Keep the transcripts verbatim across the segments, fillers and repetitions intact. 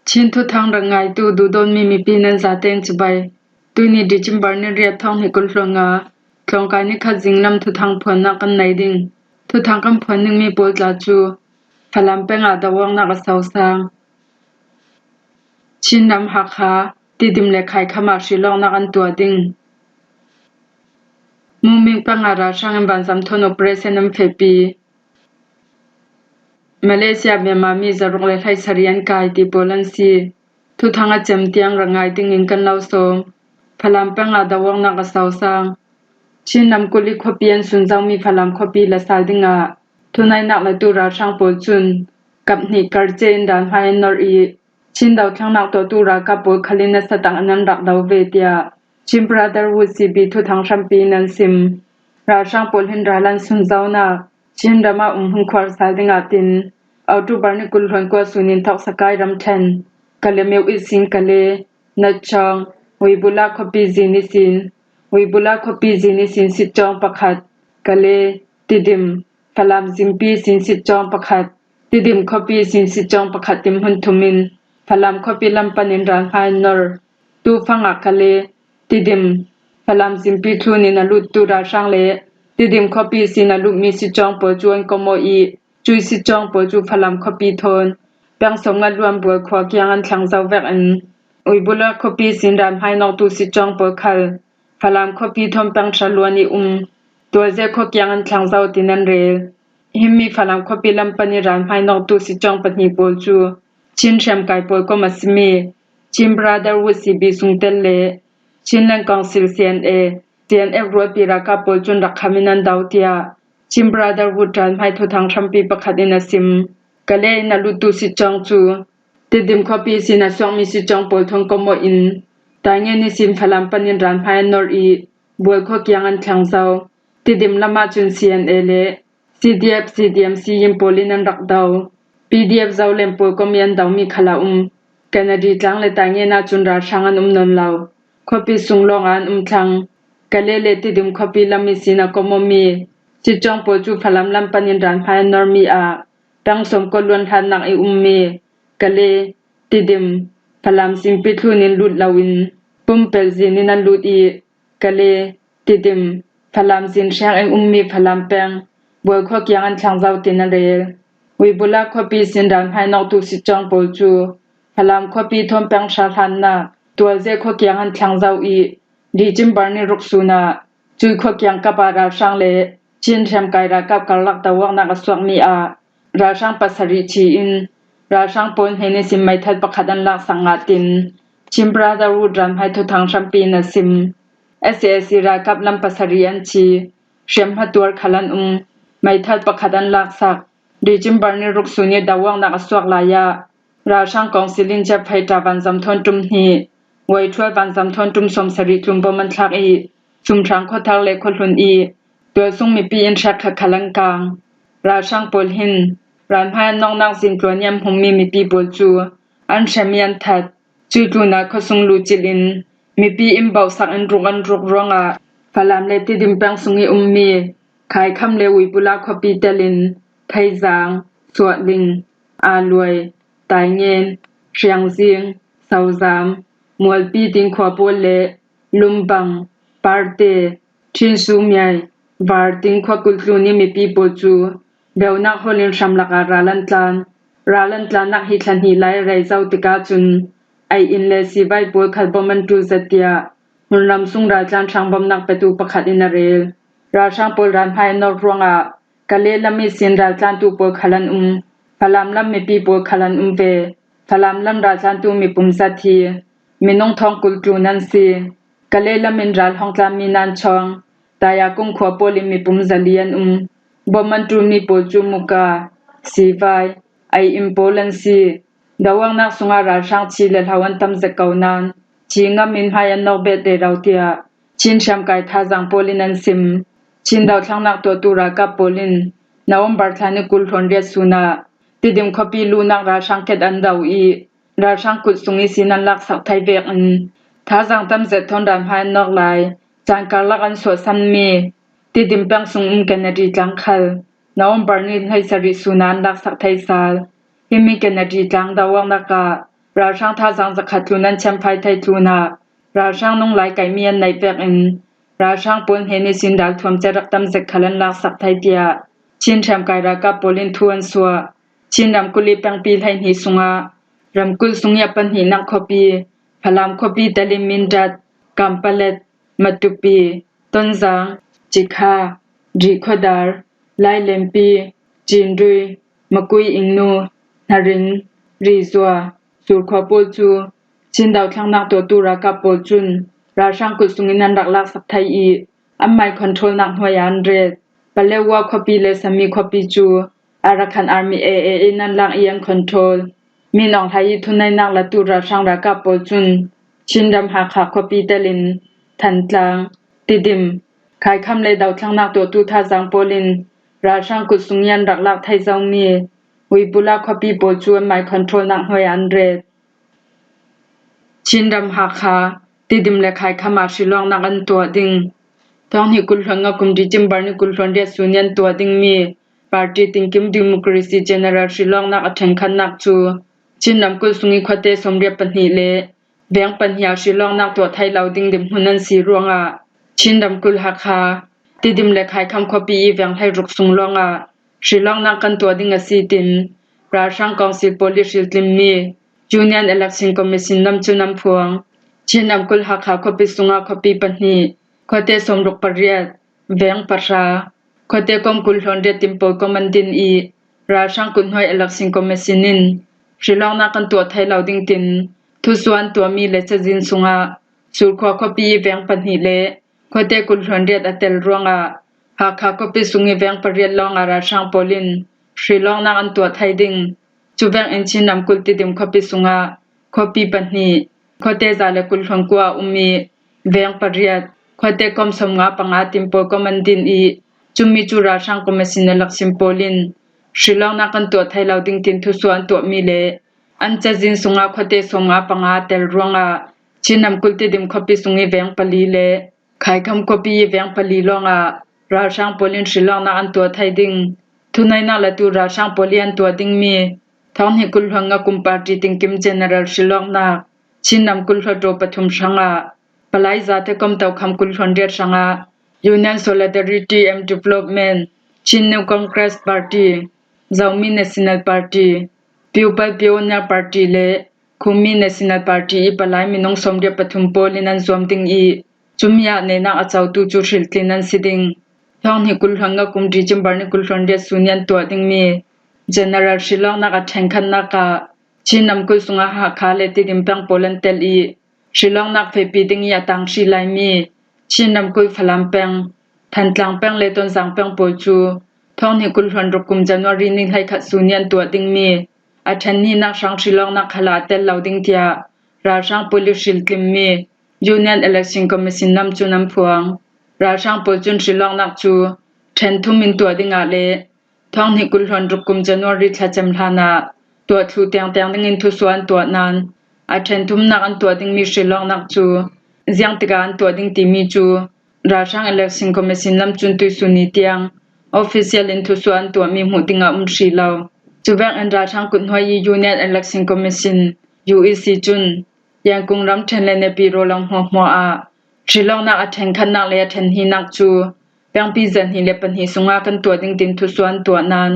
Chin thuthang rak ngaitu duhdawtmi mipi nan zaten cibai. Tuini December ni riat thawng hnih kul hluan nga, tlawngkai ni khat zinglam thuthang phuannak kan nei ding. Thuthang kan phuan dingmi pawl tla cu Falam peng ah doawknak a sosang. Chin ram Hakha, Tidim le Khaikham ah hrilawknak an tuah ding. Muming peng ah ralhrang in vanzam thawn operation an fehpi. Malaysia, Myanmar mi zaruk le hleisarih an kai ti pawl an si. Thuthang a cem tiang rak ngai dingin kan lo sawm. Falam peng ah doawknak a sosang. Chin ram Kuli khuapi an sunzomi Falam khuapi la sal dingah thunaihnak latu ralhrang pawl cun kap hnih karce in ralhmai an nor i, Chin dothlennak tuahtu ralkap pawl khal in nasa tak in an rak do ve, tiah Chin Brotherhood, C B, thuthang hrampi in an sim. Ralhrang pawl hin ral an sunzonak Chin ram ah um hmun khuar sal dingah tin, October ni kul hluan kua sun in Thawksakai ramṭhen, Kalemyo ihsin Kale, Nachawng, Wibula khuapi zin ihsin, Wibula khuapi zin ihsin Sitcawng pakhat, Kale, Tidim, Falam zimpi ihsin Sitcawng pakhat, Tidim khuapi ihsin Sitcawng pakhat timhmun thum in Falam khuapi lam pan in ralhmai an nor. Tufang ah Kale, Tidim, Falam zimpi thlun in a luttu ralhrang le Tidim khuapi ihsin a lutmi Sitcawng pawl cu an kom aw i, cui Sitcawng pawl cu Falam khuapi thawn peng sawmnga luan Bual khua kiang an thlang zo vekin, Wibula khuapi ihsin ralhmai nawktu Sitcawng pawl khal Falam khuapi thawn peng hra luan i um, Tualze khua kiang an thlang zo tin an rel. Himi Falam khuapi lam pan i ralhmai nawktu Sitcawng pahnih pawl cu Chin hriamkai pawl kom a simi Chin Brotherhood, C B, sungtel le Chinland Council, C N A, C N F rualpi ralkap pawl cun rak kham in an do, tiah Chin Brotherhood ralhmai thuthang hrampi pakhat in a sim. Kale in a luttu Sitcawng cu Tidim khuapi ihsin a suakmi Sitcawng pawl thawn kom aw in, Taingen ihsin Falam pan in ralhmai an nor i, Bual khua kiang an thlang zo. Tidim lam ah cun C N A le C D F, C D M C in pawl in an rak do. P D F Zoland pawl kom i an domi khal a um. Kennedy Tlang le Taingen ah cun ralhrang an um nawn lo. Khuapi sung lawng ah an um thlang. Kale le Tidim khuapi lam ihsin a kom awmi Sitcawng pawl cu Falam lam pan in ralhmai an normi ah peng sawmkua luan hlatnak i ummi Kale, Tidim, Falam zimpi thlun in lut loin pumpelh zin in an lut i, Kale, Tidim, Falam zin hreng in ummi Falam peng Bual khua kiang an thlang zo tin a rel. Wibula khuapi ihsin ralhmai nawktu Sitcawng pawl cu Falam khuapi thawn peng hra hlannak Tualze khua kiang an thlang zo i, December ni ruk sun ah cui khua kiang kap ah ralhrang le Chin hriamkai ralkap karlak doawknak a suakmi ah ralhrang pasarih thi in, ralhrang pawl hnen ihsin meithal pakhat an laksak ngah tin, Chin Brotherhood ralhmai thuthang hrampi in a sim. S A S ralkap lam pasarih an thi, hriamhma tuar khal an um, meithal pakhat an laksak. December ni ruk sun i doawknak a suak lai ah ralhrang kawngsil in jet fighter vanzam thawn ṭum hnih, waithual vanzam thawn ṭum sawmsarih tlun bom an thlak i, Sumhrang khuathar le khuahlun i tualsung mipi in hrekkhat khal an kang. Ralhrang pawl hin ralhmai an nawknak zin tluan i an hmumi mipi pawl cu an hrem i an that. Cui tlun ah khuasung lucilh in mipi in bauhsak in ruk an ruk ruangah Falam le Tidim peng sung i ummi Khaikham le Wibula khuapi tel in Theizang, Suahling, Aluai, Taingen, Hriangzing, Sozam, Mualpi ding khua pawl le Lumbang, Parte, Thinsumiai, Varting khua kulh tlun i mipi pawl cu beunak hawl in hramlak ah ral an tlan. Ral an tlannak hi thla hnih lai a rei zo tikah cun ei inn le sivai pawl khal bom an ṭul zet, tiah hmunram sung raltlan hrang bomnak petu pakhat in a rel. Ralhrang pawl ralhmai an nawk ruangah Kale lam ihsin raltlantu pawl khal an um. Falam lam mipi pawl khal an um ve. Falam lam raltlantu mipum zat hi minung thawng kul tlun an si. Kale lam in ral hong tlanmi Nan Chawng, Tayakung khua pawl in mipum zali an um. Bom an ṭulmi pawl cu Muka, Sivai, ei inn pawl an si. Doawknak sungah ralhrang thi le hlo an tam zet ko nain thi ngam in hmai an nawk bet rero, tiah Chin hriamkai thazaang pawl in an sim. Chin dothlennak tuahtu ralkap pawl in November thla ni kul hluan riat sun ah Tidim khuapi luhnak ralhrang ket an do i, ralhrang kut sung ihsin an laksak thei vekin, thazaang tam zet thawn ralhmai an nawk lai. Caan karlak an suahsanmi Tidim peng sung um Kennedy tlang khal November ni hleisarih sun ah an laksak thei sal. Himi Kennedy tlang doawknak ah ralhrang thazaang zakhat tlun an chemphai thei tlunah ralhrang nung lai kaihmi an neih vekin ralhrang pawl hnenin sin ralthuam cia rak tam zet khal an laksak thei tiah Chin hriamkai ralkap pawl in thu an suah. Chin ramkulh i pengpi hleihnih sungah ramkulh sung i a pahnihnak khuapi Falam khuapi telin Mindat, Kanpetlet, Matupi, Tonzang, Cikha, Rihkhawdar, Lailenpi, Cinrui, Makui Ingnu, Hnaring, Rizua, Surkhua pawl cu Chin dothlennak tuahtu ralkap pawl cun ralhrang kulh sungin an rak laksak thei i, anmai controlnak hnuai ah an ret. Paletwa khuapi le Sami khuapi cu Arakan Army A A in an lak i an control. Min Aung Hlaing i thuneihnak latu ralhrang ralkap pawl cun Chin ram Hakha khuapi telin Thantlang, Tidim, Khaikham le dothlennak tuahtu thazaang pawl in ralhrang kulh sung i an rak lak thei zomi Uibula khuapi pawl cu anmai controlnak hnuai ah an ret. Chin ram Hakha, Tidim le Khaikham ah hrilawknak an tuah ding. Thawng hnih kul hluan nga kum December ni kul hluan riat sun i an tuah dingmi Party Tingkim Democracy General hrilawknak a ṭhenkhatnak cu Chin ramkulh sung i khuate sawmriat pahnih le veng pahnih ah hrilawknak tuah thei lo ding dinhmun an si ruangah Chin ramkulh Hakha, Tidim le Khaikham khuapi i veng hleiruk sung lawngah hrilawknak kan tuah ding a si, tin ralhrang kawngsil pawl i hriltlimmi Union Election Commission lam cun an phuang. Chin ramkulh Hakha khuapi sungah khuapi pahnih, khuate sawmruk pariat, veng pahra, khuate kom kul hluan riat tin pawl kom an din i, ralhrang kulhhnuai Election Commission in hrilawknak kan tuah thei lo ding tin thusuah an tuahmi le cazin sungah Surkhua khuapi i veng pahnih le khuate kul hluan riat a tel ruangah Hakha khuapi sung i veng pariat lawngah ralhrang pawl in hrilawknak an tuah thei ding. Cu veng in Chin ramkulh Tidim khuapi sungah khuapi pahnih, khuate za le kul hluan kua a um i veng pariat, khuate kom sawmnga panga tin pawl kom an din i, cumi cu ralhrang commission election pawl in hrilawknak kan tuah thei lo ding tin thusuah an tuahmi le an cazin sungah khuate sawmnga panga a tel ruangah Chin ramkulh Tidim khuapi sung i veng pali le Khaikham khuapi i veng pali lawngah ralhrang pawl in hrilawknak an tuah thei ding. Thuneihnak latu ralhrang pawl i an tuah dingmi thawng hnih kul hluan nga kum Party Tingkim General hrilawknak Chin ramkulh hluttaw pathum hrangah Palai zate kom tokham kul hluan riat hrangah Union Solidarity and Development, Chin New Congress Party, Zomi National Party, People Pioneer Party le Khumi National Party i palai minung sawmriat pathum pawl in an zuam ding i, cumi ah nehnak a cotu cu hriltlin an si ding. Thawng hnih kul hluan nga kum December ni kul hluan riat sun i an tuah dingmi General hrilawknak a ṭhenkhatnak ah Chin ramkulh sungah Hakha le Tidim peng pawl an tel i, hrilawknak fehpi ding i a tang hrih laimi Chin ramkulh Falam peng, Thantlang peng le Tonzang peng pawl cu thawng hnih kul hluan ruk kum January ni hleikhat sun i an tuah dingmi a ṭhen hnihnak hrang hrilawknak khal ah a tel lo ding tiah ralhrang pawl i hriltlimmi Union Election Commission lam cun an phuang. Ralhrang pawl cun hrilawknak cu ṭhen thum in tuah ding ah le thawng hnih kul hluan ruk kum January thlacam hlan ah tuah thluh tiangtiang dingin thusuah an tuah nain a ṭhen thumnak an tuah dingmi hrilawknak cu ziangtikah an tuah ding timi cu ralhrang Election Commission lam cun tuisun ni tiang official in thusuah an tuahmi hmuh ding a um hrih lo. Cuvek in ralhrang kulhhnuai i Union Election Commission, U E C cun Yangon ramṭhen le Naypyidaw lo hmuahhmuah ah hrilawknak a ṭhenkhatnak le a ṭhen hnihnak cu pengpi zahnih le pahnih sungah kan tuah ding tin thusuah an tuah nain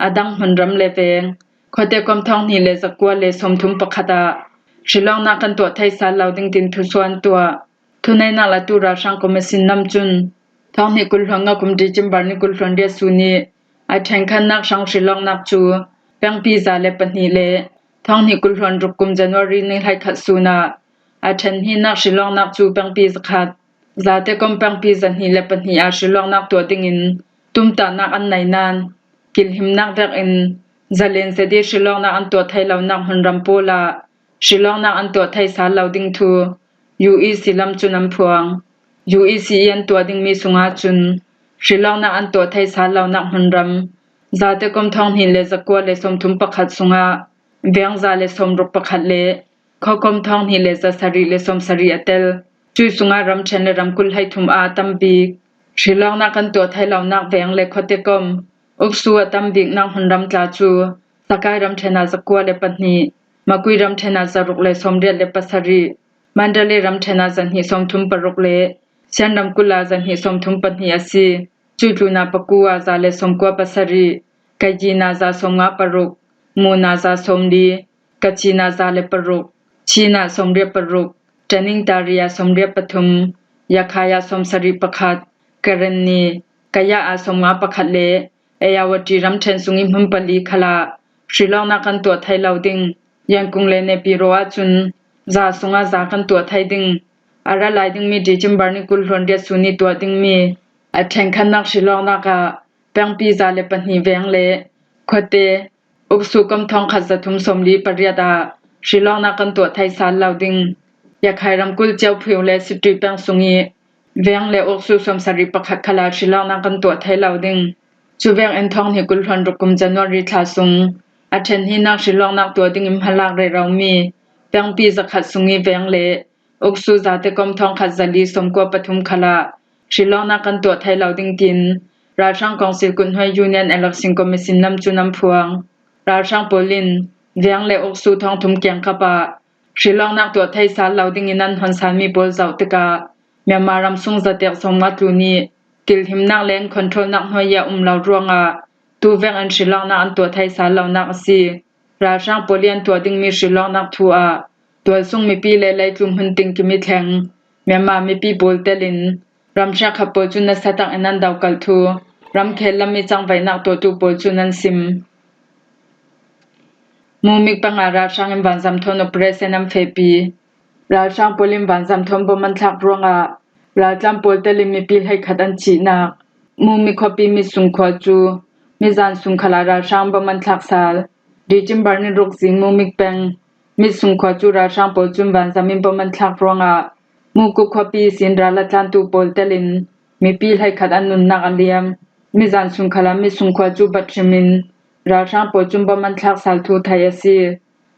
a dang hmunram le veng khuate kom thawng hnih le zakua le sawmthum pakhat ah hrilawknak kan tuah thei sal lo ding tin thusuah an tuah. Thuneihnak latu ralhrang commission lam cun thawng hnih kul hluan nga kum December ni kul hluan riat sun i a ṭhenkhatnak hrang hrilawknak cu pengpi za le pahnih le thawng hnih kul hluan ruk kum January ni hleikhat sun ah a ṭhen hnihnak hrilawknak cu pengpi zakhat, zate kom pengpi zahnih le pahnih ah hrilawknak tuah dingin tumtahnak an nei nain kilhimnak vekin zalen zet i hrilawknak an tuah thei lonak hmunram pawl ah hrilawknak an tuah thei sal lo ding thu U E C lam cun an phuang. U E C i an tuah dingmi sungah cun hrilawknak an tuah thei sal lonak hmunram zate kom thawng hnih le zakua le sawmthum pakhat sungah veng za le sawmruk pakhat le khuakom thawng hnih le zasarih le sawmsarih a tel. Cui sungah ramṭhen le ramkulh hleithum ah a tam bik hrilawknak kan tuah thei lonak veng le khuate kom uksu a tam biknak hmunram tla cu Sakai ramṭhen ah zakua le pahnih, Makui ramṭhen ah zaruk le sawmriat le pasarih, Mandalay ramṭhen ah zahnih sawmthum paruk le Shan ramkulh ah zahnih sawmthum pahnih a si. Cuih tlun ah Paku ah za le sawmkua pasarih, Kayin ah za sawmnga paruk, Mon ah za sawmli, Kachin ah za le paruk, Chin ah sawmriat paruk, Tanintharyi ah sawmriat pathum, Yakhai ah sawmsarih pakhat, Karenni, Kayah ah sawmnga pakhat le Ayeyarwady ramṭhen sung i hmun pali khal ah hrilawknak kan tuah thei lo ding. Yangon le Naypyidaw ah cun za sungah za kan tuah thei ding. A ra lai dingmi December ni kul hluan riat sun i tuah dingmi a ṭhenkhatnak hrilawknak ah pengpi za le pahnih veng le khuate uksu kom thawngkhat zathum sawmli pariat ah hrilawknak kan tuah thei sal lo ding. Yakhai ramkulh Kyaukphyu le Sittwe peng sung i veng le uksu sawmsarih pakhat khal ah hrilawknak kan tuah thei lo ding. Cu vek in thawng hnih kul hluan ruk kum January thla sung a ṭhen hnihnak hrilawknak tuah ding in hmalak reromi pengpi zakhat sung i veng le uksu zate kom thawngkhat zali sawmkua pathum khal ah hrilawknak kan tuah thei lo ding tiin ralhrang kawngsil kuthnuai Union Election Commission lam cun an phuang. Ralhrang pawl in veng le uksu thawngthum kiangkap ah hrilawknak tuah thei sal lo dingin an hon salmi pawl zoh tikah Myanmar ram sung zatek sawmnga tlun i kilhimnak le an controlnak hnuai i a um lo ruangah tu vek in hrilawknak an tuah thei sal lonak a si. Ralhrang pawl i an tuah dingmi hrilawknak thu ah tualsung mipi le leitlun hmun tinkim i thleng Myanmar mipi pawl telin ram hriakhat pawl cu nasa tak in an dokalh thu ramkhel lam i cangvaihnak tuahtu pawl cun an sim. Mumik peng ah ralhrang in vanzam thawn operation an fehpi. Ralhrang pawl in vanzam thawn bom an thlak ruangah raltlan pawl telin mipi hleikhat an cihnak. Mumik khuapi Mitsung khua cu mizan sun khal ah ralhrang bom an thlak sal. December ni ruk zing Mumik peng Mitsung khua cu ralhrang pawl cun vanzam in bom an thlak ruangah Mukuk khuapi ihsin ral a tlantu pawl telin mipi hleikhat an nunnak a liam. Mizan sun khal ah Mitsung khua cu bat hrim in ralhrang pawl cun bom an thlak sal thu theih a si.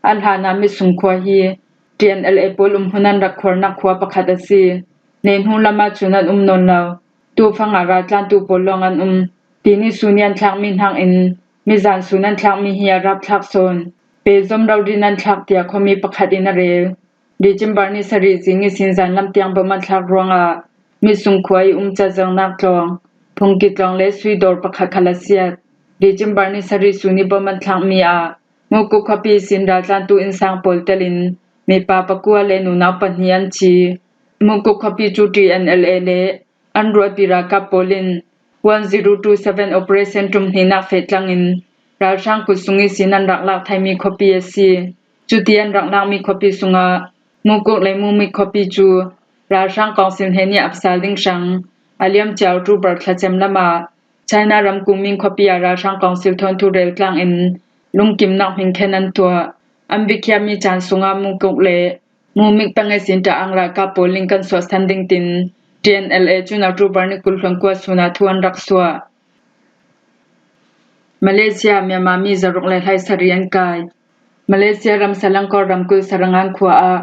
A hlan ah Mitsung khua hi T N L A pawl umhmun an rak khuarnak khua pakhat a si. Nehnu lam ah cun an um nawn lo. Tufang ah raltlantu pawl lawng an um. Tini sun i an thlakmi hnakin mizan sun an thlakmi hi a rapthlak sawn. Pezom rori an thlak tiah khuami pakhat in a rel. December ni sarih zing ihsin zan lam tiang bom an thlak ruangah Mitsung khua i um Cazernak tlawng, Phungki tlawng le sui dawr pakhat khal a siat. December ni sarih sun i bom an thlakmi ah Mukuk khuapi ihsin raltlantu innsang pawl telin mipa pakua le nunau pahnih an thi. Mukuk khuapi cu T N L A le an rualpi ralkap pawl in one zero two seven operation ṭum hnihnak feh tlangin ralhrang kut sung ihsin an rak lak theimi khuapi a si. Cuti an rak lakmi khuapi sungah Mukuk le Mumik khuapi cu ralhrang kawngsil hnen i ap sal ding hrang a liam cia October thlacem lam ah China ram Kunming khuapi ah ralhrang kawngsil thawn thu rel tlangin lungkimnak hmingkhen an tuah. An biakhiahmi caan sungah Mukuk le Mumik peng ihsin ṭah-ang ralkap pawl in kan suahsan ding tiin T N L A cun October ni kul hluan kua sun ah thu an rak suah. Malaysia ah Myanmar mi zaruk le hleisarih an kai. Malaysia ram Selangor ramkulh Sarangan khua ah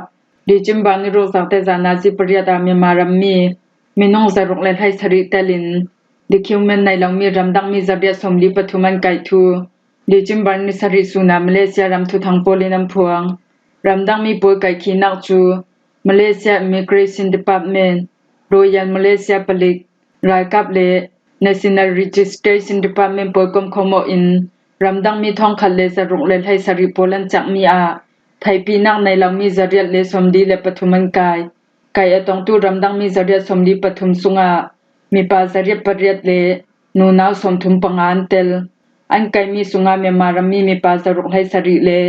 December ni ruk zakte zan nazi pariat ah Myanmar rammi minung zaruk le hleisarih telin document nei lomi ramdangmi zariat sawmli pathum an kaih thu December ni sarih sun ah Malaysia ram thuthang pawl in an phuang. Ramdangmi pawl kaihkhihnak cu Malaysia Immigration Department, Royal Malaysia Police, ralkap le National Registration Department pawl komkhawm awh in ramdangmi thawngkhat le zaruk le hleisarih pawl an cakmi ah theihpinak nei lomi zariat le sawmli le pathum an kai. Kaih a tongtu ramdangmi zariat sawmli pathum sungah mipa zariat pariat le nunau sawmthum panga an tel. An kaihmi sungah Myanmar rammi mipa zaruk hleisarih le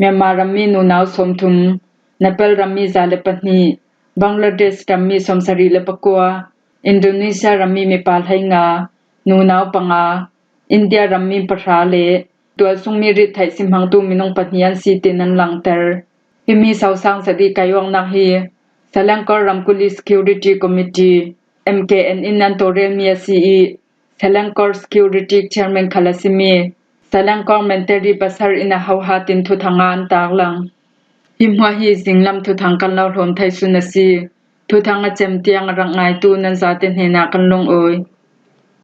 Myanmar rammi nunau sawmthum, Nepal rammi za le pahnih, Bangladesh rammi sawmsarih le pakua, Indonesia rammi mipa hleinga, nunau panga, India rammi pahra le tualsungmi rit theih si hmangtu minung pahnih an si tiin an langhter. Himi sosang zat i kaihawknak hi Selangor ramkulh i Security Committee, M K N, in an tawlrelmi a si i, Selangor Security Chairman khal a simi Selangor Menteri Besar in a hoha tin thuthang ah an taklang. Hi hmuah hi zinglam thuthang kan lo hlawm thei sun a si. Thuthang a cem tiang a rak ngaitu nan zate hnenah kan lungawi.